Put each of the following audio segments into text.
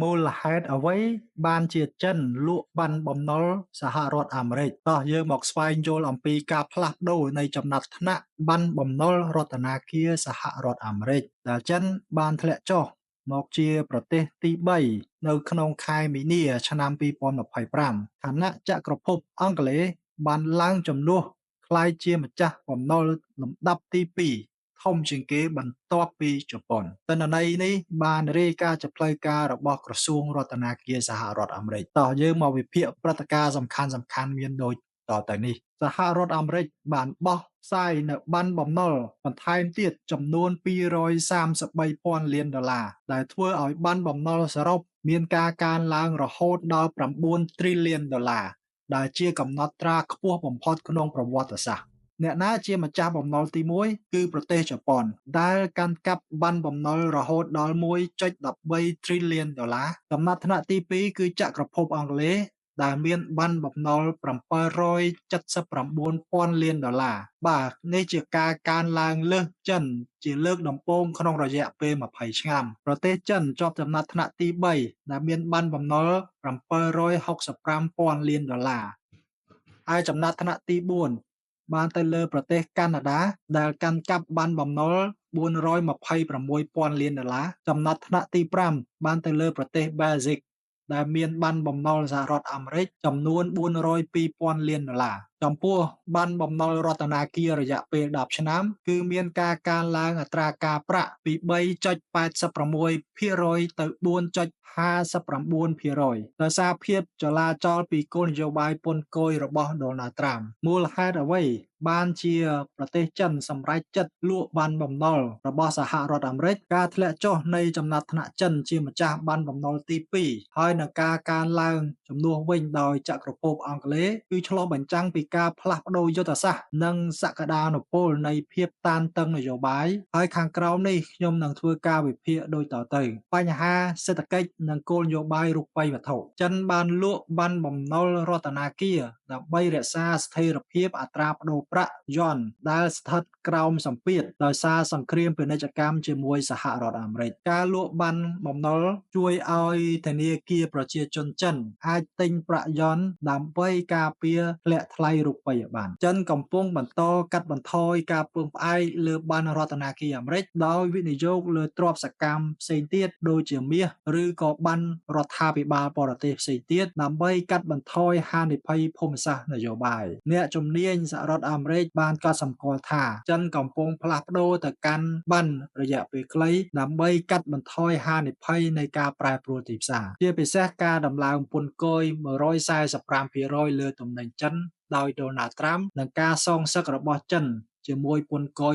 មូលហេតុអ្វីបានជាចិនលក់ប័ណ្ណបំណុលសហរដ្ឋអាមេរិក?តោះយើងមកស្វែងយល់អំពីការផ្លាស់ប្ដូរនៃចំណាត់ថ្នាក់ប័ណ្ណបំណុលរដ្ឋាគារសហរដ្ឋអាមេរិកដែលចិនបានធ្លាក់ចុះមកជាប្រទេសទី3នៅក្នុងខែមីនាឆ្នាំ2025ខណៈចក្រភពអង់គ្លេសបានឡើងជំនួសក្លាយជាម្ចាស់បំណុលលំដាប់ទី2ធំជាងគេបន្ទាប់ពីជប៉ុនទិន្នន័យនេះបានរាយការណ៍ជាផ្លូវការរបស់ក្រសួងរដ្ឋាគារសហរដ្ឋអាមេរិកតោះយើងមកវិភាគព្រឹត្តិការណ៍សំខាន់ៗមានដូចតទៅនេះសហរដ្ឋអាមេរិកបានបោះផ្សាយនៅប័ណ្ណបំណុលបន្ថែមទៀតចំនួន233,000លានដុល្លារដែលធ្វើឲ្យប័ណ្ណបំណុលសរុបមានការកើនឡើងរហូតដល់9 trillion ដុល្លារដែលជាកំណត់ត្រាខ្ពស់បំផុតក្នុងប្រវត្តិសាស្ត្រអ្នកណាជាម្ចាស់បំណុលទី1គឺប្រទេសជប៉ុនដែលកាន់កាប់ប័ណ្ណបំណុលរហូតដល់ 1.13 trillion ដុល្លារចំណាត់ថ្នាក់ទី2គឺចក្រភពអង់គ្លេសដែលមានប័ណ្ណបំណុល779,000លានដុល្លារបាទនេះជាការកើនឡើងលើសចិនជាលើកដំបូងក្នុងរយៈពេល20ឆ្នាំប្រទេសចិនជាប់ចំណាត់ថ្នាក់ទី3ដែលមានប័ណ្ណបំណុល765,000លានដុល្លារហើយចំណាត់ថ្នាក់ទី4បានទៅលើប្រទេសកាណាដាដែលកាន់កាប់ប័ណ្ណបំណុល426,000លានដុល្លារចំណាត់ថ្នាក់ទី5បានទៅលើប្រទេសបែលហ្សិកដែលមានប័ណ្ណបំណុលសហរដ្ឋអាមេរិកចំនួន402,000លានដុល្លារចំពោះប័ណ្ណបំណុលរដ្ឋាគាររយៈពេល10ឆ្នាំគឺមានការកើនឡើងអត្រាការប្រាក់ពី 3.86% ទៅ 4.59% ដោយសារភាពចលាចលពីគោលនយោបាយពន្ធគយរបស់ដូណាល់ត្រាំមូលហេតុអ្វីបានជាប្រទេសចិនសម្រេចចិត្តលក់ប័ណ្ណបំណុលរបស់សហរដ្ឋអាមេរិកការធ្លាក់ចុះនៃចំណាត់ថ្នាក់ចិនជាម្ចាស់ប័ណ្ណបំណុលទី2ហើយនឹងការកើនឡើងជំនួសវិញដោយចក្រភពអង់គ្លេសគឺឆ្លុះបញ្ចាំងពីការផ្លាស់ប្ដូរយុទ្ធសាស្ត្រនិងសក្តានុពលនៃភាពតានតឹងនយោបាយហើយខាងក្រោមនេះខ្ញុំនឹងធ្វើការវិភាគដូចតទៅបញ្ហាសេដ្ឋកិច្ចនិងគោលនយោបាយរូបិយវត្ថុចិនបានលក់ប័ណ្ណបំណុលរដ្ឋាគារដើម្បីរក្សាស្ថិរភាពអត្រាប្ដូរប្រាក់យន់ដែលស្ថិតក្រោមសម្ពាធដោយសារសង្គ្រាមពាណិជ្ជកម្មជាមួយសហរដ្ឋអាមេរិកការលក់ប័ណ្ណបំណុលជួយឲ្យធនាគារប្រជាជនចិនអាចទិញប្រាក់យន់ដើម្បីការពារធ្លាក់ថ្លៃរូបិយប័ណ្ណចិនកំពុងបន្តកាត់បន្ថយការពឹងផ្អែកលើប័ណ្ណរដ្ឋាគារអាមេរិកដោយវិនិយោគលើទ្រព្យសកម្មផ្សេងទៀតដូចជាមាសឬក៏ប័ណ្ណរដ្ឋាភិបាលបរទេសផ្សេងទៀតដើម្បីកាត់បន្ថយហានិភ័យភូមិសាស្ត្រនយោបាយអ្នកជំនាញសហរដ្ឋអាមេរិកបានកត់សម្គាល់ថាចិនកំពុងផ្លាស់ប្ដូរទៅកាន់ប័ណ្ណរយៈពេលខ្លីដើម្បីកាត់បន្ថយហានិភ័យនៃការប្រែប្រួលទីផ្សារជាពិសេសការដំឡើងពន្ធគយ 145% លើទំនិញចិនដោយដូណាល់ត្រាំនិងការសងសឹករបស់ចិនជាមួយពន្ធគយ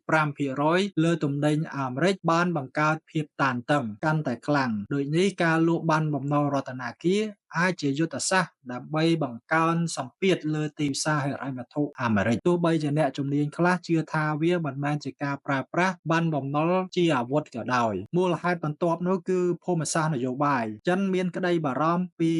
125% លើទំនិញអាមេរិកបានបង្កើតភាពតានតឹងកាន់តែខ្លាំងដូចនេះការលក់ប័ណ្ណបំណុលរដ្ឋាគារអាចជាយុទ្ធសាស្ត្រដើម្បីបង្កើនសម្ពាធលើទីផ្សារហិរញ្ញវត្ថុអាមេរិកទោះបីជាអ្នកជំនាញខ្លះជឿថាវាមិនមែនជាការប្រើប្រាស់ប័ណ្ណបំណុលជាអាវុធក៏ដោយមូលហេតុបន្ទាប់នោះគឺភូមិសាស្ត្រនយោបាយចិនមានក្តីបារម្ភពី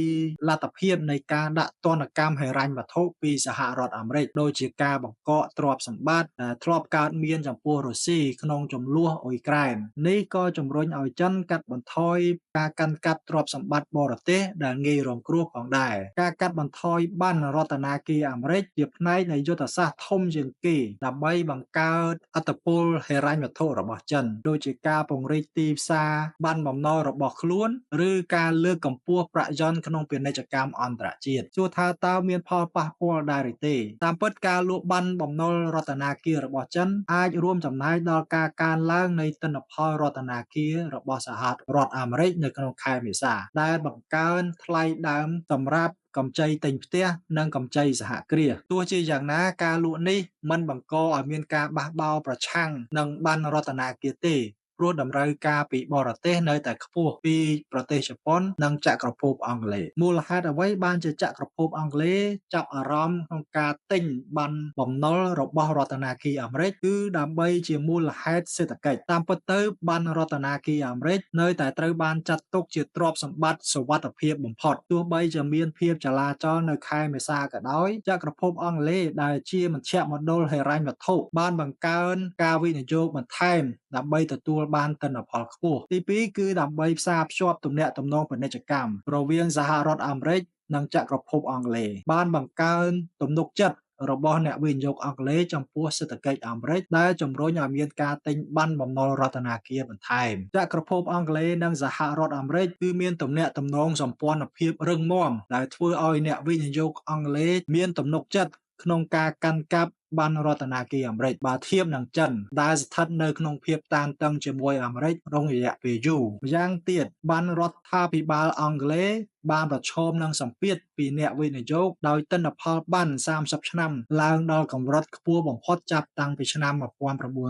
លទ្ធភាពនៃការដាក់ទណ្ឌកម្មហិរញ្ញវត្ថុពីសហរដ្ឋអាមេរិកដូចជាការបង្កកទ្រព្យសម្បត្តិដែលធ្លាប់កើតមានចំពោះរុស្ស៊ីក្នុងជម្លោះអ៊ុយក្រែននេះក៏ជំរុញឲ្យចិនកាត់បន្ថយការកាន់កាប់ទ្រព្យសម្បត្តិបរទេសដែលងាយរងគ្រោះផងដែរការកាត់បន្ថយប័ណ្ណរដ្ឋាគារអាមេរិកជាផ្នែកនៃយុទ្ធសាស្ត្រធំជាងគេដើម្បីបង្កើតឥទ្ធិពលហិរញ្ញវត្ថុរបស់ចិនដូចជាការពង្រីកទីផ្សារប័ណ្ណបំណុលរបស់ខ្លួនឬការលើកកម្ពស់ប្រាក់យន្តក្នុងពាណិជ្ជកម្មអន្តរជាតិសួរថាតើមានផលប៉ះពាល់ដែរឬទេតាមពិតការលក់ប័ណ្ណបំណុលរដ្ឋាគាររបស់ចិនអាចរួមចំណែកដល់ការកើនឡើងនៃទិន្នផលរដ្ឋាគាររបស់សហរដ្ឋអាមេរិកនៅក្នុងខែមេសាដែលបង្កើនថ្លៃដើមសម្រាប់កម្ចីទិញផ្ទះនិងកម្ចីសហគ្រាសទោះជាយ៉ាងណាការលក់នេះមិនបង្កឲ្យមានការបះបោរប្រឆាំងនឹងប័ណ្ណរដ្ឋាគារទេព្រោះតម្រូវការពីបរទេសនៅតែខ្ពស់ពីប្រទេសជប៉ុននិងចក្រភពអង់គ្លេសមូលហេតុអ្វីបានជាចក្រភពអង់គ្លេសចាប់អារម្មណ៍ក្នុងការទិញប័ណ្ណបំណុលរបស់រដ្ឋាគារអាមេរិកគឺដើម្បីជាមូលហេតុសេដ្ឋកិច្ចតាមពិតទៅប័ណ្ណរដ្ឋាគារអាមេរិកនៅតែត្រូវបានចាត់ទុកជាទ្រព្យសម្បត្តិសុវត្ថិភាពបំផុតទោះបីជាមានភាពចលាចលនៅខែមេសាក៏ដោយចក្រភពអង់គ្លេសដែលជាមជ្ឈមណ្ឌលហិរញ្ញវត្ថុបានបង្កើនការវិនិយោគបន្ថែម ដើម្បីទទួលបានទិន្នផលខ្ពស់ទី2គឺដើម្បីផ្សារភ្ជាប់ទំនាក់ទំនងពាណិជ្ជកម្មរវាងសហរដ្ឋអាមេរិកនិងចក្រភពអង់គ្លេសបានបង្កើនទំនុកចិត្តរបស់អ្នកវិនិយោគអង់គ្លេសចំពោះសេដ្ឋកិច្ចអាមេរិកដែលជំរុញឲ្យមានការទិញប័ណ្ណបំណុលរដ្ឋាគារបន្ថែមចក្រភពអង់គ្លេសនិងសហរដ្ឋអាមេរិកគឺមានទំនាក់ទំនងសម្ព័ន្ធភាពរឹងមាំដែលធ្វើឲ្យអ្នកវិនិយោគអង់គ្លេសមានទំនុកចិត្តក្នុងការកាន់កាប់ប័ណ្ណរដ្ឋាគារអាមេរិកបើធៀបនឹងចិនដែលស្ថិតនៅក្នុងភាពតានតឹងជាមួយអាមេរិករងរយៈពេលយូរម្យ៉ាងទៀតប័ណ្ណរដ្ឋាភិបាលអង់គ្លេសបានប្រឈមនឹងសម្ពាធពីអ្នកវិនិយោគដោយទិន្នផលប័ណ្ណ30ឆ្នាំឡើងដល់កម្រិតខ្ពស់បំផុតចាប់តាំងពីឆ្នាំ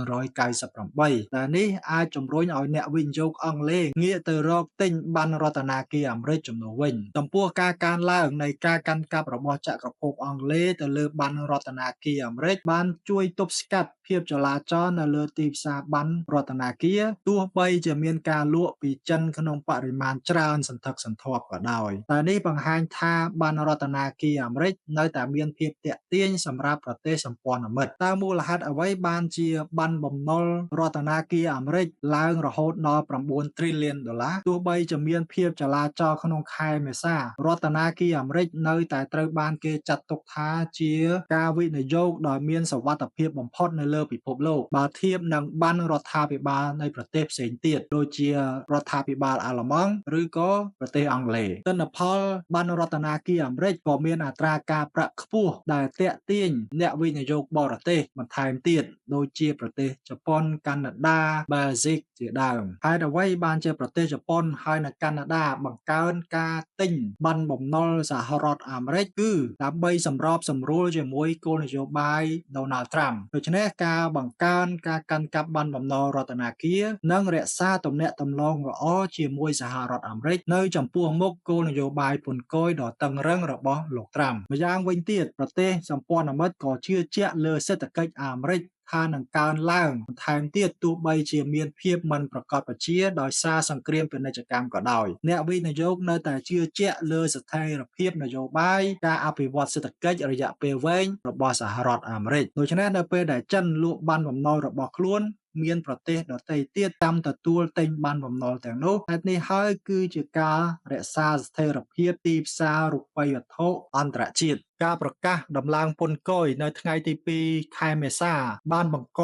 1998ដែលនេះអាចជំរុញឲ្យអ្នកវិនិយោគអង់គ្លេសងាកទៅរកទិញប័ណ្ណរដ្ឋាគារអាមេរិកជំនួសវិញចំពោះការកើនឡើងនៃការកាន់កាប់របស់ចក្រភពអង់គ្លេសទៅលើប័ណ្ណរដ្ឋាគារអាមេរិកបានជួយទប់ស្កាត់ភាពចលាចលនៅលើទីផ្សារប័ណ្ណរដ្ឋាគារទោះបីជាមានការលក់ពីចិនក្នុងបរិមាណច្រើនសន្ធឹកសន្ធាប់ក៏ដោយតែនេះបង្ហាញថាប័ណ្ណរដ្ឋាគារអាមេរិកនៅតែមានភាពទាក់ទាញសម្រាប់ប្រទេសសម្ព័ន្ធមិត្តតើមូលហេតុអ្វីបានជាប័ណ្ណបំណុលរដ្ឋាគារអាមេរិកឡើងរហូតដល់9 trillion ដុល្លារទោះបីជាមានភាពចលាចលក្នុងខែមេសារដ្ឋាគារអាមេរិកនៅតែត្រូវបានគេចាត់ទុកថាជាការវិនិយោគដ៏មានសុវត្ថិភាពបំផុតនៅលើពិភពលោកបើធៀបនឹងប័ណ្ណរដ្ឋាភិបាលនៃប្រទេសផ្សេងទៀតដូចជារដ្ឋាភិបាលអាល្លឺម៉ង់ឬក៏ប្រទេសអង់គ្លេសទិន្នផលប័ណ្ណរដ្ឋាគារអាមេរិកក៏មានអត្រាការប្រាក់ខ្ពស់ដែលទាក់ទាញអ្នកវិនិយោគបរទេសបន្ថែមទៀតដូចជាប្រទេសជប៉ុនកាណាដាបែលហ្សិកជាដើមហេតុអ្វីបានជាប្រទេសជប៉ុនហើយនិងកាណាដាបង្កើនការទិញប័ណ្ណបំណុលសហរដ្ឋអាមេរិកគឺដើម្បីសម្របសម្រួលជាមួយគោលនយោបាយដូណាល់ត្រាំដូច្នេះការបង្កើនការកាន់កាប់ប័ណ្ណបំណុលរដ្ឋាគារនិងរក្សាទំនាក់ទំនងល្អជាមួយសហរដ្ឋអាមេរិកនៅចំពោះមុខគោលនយោបាយពន្ធគយដ៏តឹងរឹងរបស់លោកត្រាំម្យ៉ាងវិញទៀតប្រទេសសម្ព័ន្ធមិត្តក៏ជឿជាក់លើសេដ្ឋកិច្ចអាមេរិកថានឹងកើនឡើងបន្ថែមទៀតទោះបីជាមានភាពមិនប្រកបប្រជាដោយសារសង្គ្រាមពាណិជ្ជកម្មក៏ដោយអ្នកវិនិយោគនៅតែជឿជាក់លើស្ថិរភាពនយោបាយការអភិវឌ្ឍសេដ្ឋកិច្ចរយៈពេលវែងរបស់សហរដ្ឋអាមេរិកដូច្នេះនៅពេលដែលចិនលក់ប័ណ្ណបំណុលរបស់ខ្លួនមានប្រទេសដទៃទៀតតាមទទួលទិញប័ណ្ណបំណុលទាំងនោះហេតុនេះហើយគឺជាការរក្សាស្ថិរភាពទីផ្សាររូបិយវត្ថុអន្តរជាតិការប្រកាសដំឡើងពន្ធគយនៅថ្ងៃទី2ខែមេសាបានបង្ក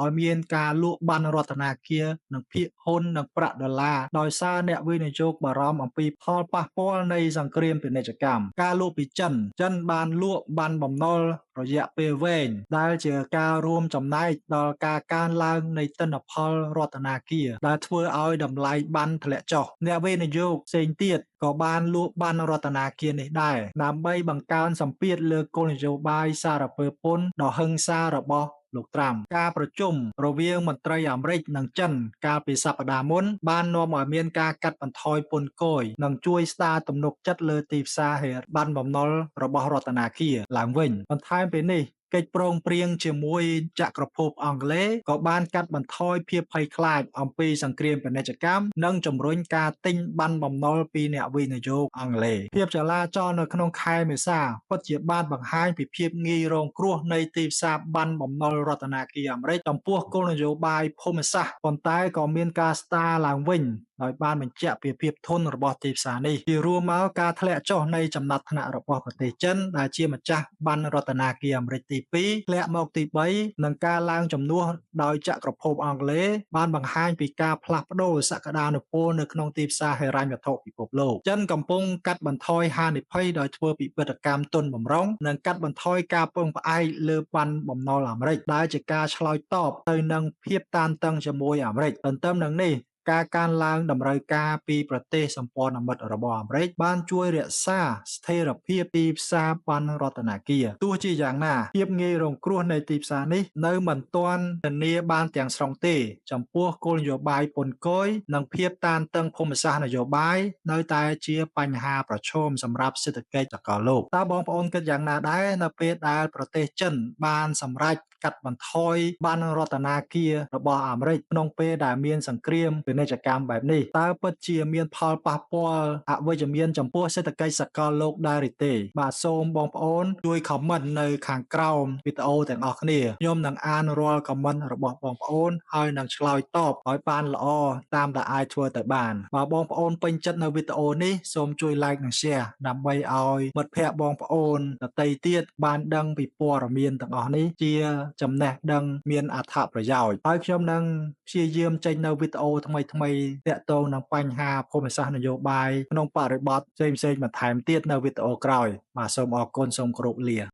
ឲ្យមានការលក់ប័ណ្ណរដ្ឋាគារនិងភាគហ៊ុននិងប្រាក់ដុល្លារដោយសារអ្នកវិនិយោគបារម្ភអំពីផលប៉ះពាល់នៃសង្គ្រាមពាណិជ្ជកម្មការលក់ពីចិនចិនបានលក់ប័ណ្ណបំណុលរយៈពេលវែងដែលជាការរួមចំណែកដល់ការកើនឡើងនៃទិន្នផលរដ្ឋាគារដែលធ្វើឲ្យតម្លៃប័ណ្ណធ្លាក់ចុះអ្នកវិនិយោគផ្សេងទៀតក៏បានលក់ប័ណ្ណរដ្ឋាគារនេះដែរដើម្បីបង្កើនសម្ពាធលើគោលនយោបាយសារពើពន្ធដ៏ហិង្សារបស់លោកត្រាំការប្រជុំរវាងមន្ត្រីអាមេរិកនិងចិនកាលពីសប្តាហ៍មុនបាននាំឲ្យមានការកាត់បន្ថយពន្ធគយនិងជួយស្ដារទំនុកចិត្តលើទីផ្សារហេប័ណ្ណបំណុលរបស់រដ្ឋាគារឡើងវិញបន្ថែមពីនេះកិច្ចព្រមព្រៀងជាមួយចក្រភពអង់គ្លេសក៏បានកាត់បន្ថយភាពភ័យខ្លាចអំពីសង្គ្រាមពាណិជ្ជកម្មនិងជំរុញការទិញប័ណ្ណបំណុលពីអ្នកវិនិយោគអង់គ្លេសភាពចលាចលនៅក្នុងខែមេសាពិតជាបានបង្ហាញពីភាពងាយរងគ្រោះនៃទីផ្សារប័ណ្ណបំណុលរដ្ឋាគារអាមេរិកចំពោះគោលនយោបាយភូមិសាស្ត្រប៉ុន្តែក៏មានការស្ដារឡើងវិញដោយបានបញ្ជាក់ពីភាពធន់របស់ទីផ្សារនេះជារួមមកការធ្លាក់ចុះនៃចំណាត់ថ្នាក់របស់ប្រទេសចិនដែលជាម្ចាស់ប័ណ្ណរដ្ឋាគារអាមេរិកទី2ធ្លាក់មកទី3និងការឡើងចំនួនដោយចក្រភពអង់គ្លេសបានបង្ហាញពីការផ្លាស់ប្ដូរសក្តានុពលនៅក្នុងទីផ្សារហិរញ្ញវត្ថុពិភពលោកចិនកំពុងកាត់បន្ថយហានិភ័យដោយធ្វើពិពិធកម្មទុនបម្រុងនិងកាត់បន្ថយការពឹងផ្អែកលើប័ណ្ណបំណុលអាមេរិកដែលជាការឆ្លើយតបទៅនឹងភាពតានតឹងជាមួយអាមេរិកទន្ទឹមនឹងនេះការកើនឡើងតម្រូវការពីប្រទេសសម្ព័ន្ធមិត្តរបស់អាមេរិកបានជួយរក្សាស្ថិរភាពទីផ្សារប័ណ្ណរដ្ឋាគារទោះជាយ៉ាងណាភាពងាយរងគ្រោះនៃទីផ្សារនេះនៅមិនទាន់ធានាបានទាំងស្រុងទេចំពោះគោលនយោបាយពន្ធគយនិងភាពតានតឹងភូមិសាស្ត្រនយោបាយនៅតែជាបញ្ហាប្រឈមសម្រាប់សេដ្ឋកិច្ចសកលលោកតើបងប្អូនគិតយ៉ាងណាដែរនៅពេលដែលប្រទេសចិនបានសម្រេច កាត់បន្ថយបានរតនាគាររបស់អាមេរិកក្នុងពេលដែលមានសង្គ្រាមពាណិជ្ជកម្មបែបនេះតើពិតជាមានផលប៉ះពាល់អវិជ្ជមានចំពោះសេដ្ឋកិច្ចសកលលោកដែរឬទេបាទសូមបងប្អូនជួយ comment នៅខាងក្រោមវីដេអូទាំងអស់គ្នាខ្ញុំនឹងអានរាល់ comment របស់បងប្អូនហើយនឹងឆ្លើយតបឲ្យបានល្អតាមដែលអាចធ្វើទៅបានបើបងប្អូនពេញចិត្តនៅវីដេអូនេះសូមជួយ like និង share ដើម្បីឲ្យមិត្តភ័ក្តិបងប្អូនដទៃទៀតបានដឹងពីព័ត៌មានទាំងអស់នេះជាចំណេះដឹងមានអត្ថប្រយោជន៍ហើយខ្ញុំនឹងព្យាយាមចេញនៅវីដេអូថ្មីៗទាក់ទងនឹងបញ្ហាភូមិសាស្ត្រនយោបាយក្នុងបរិបទផ្សេងៗបន្ថែមទៀតនៅវីដេអូក្រោយបាទសូមអរគុណសូមគោរពលា។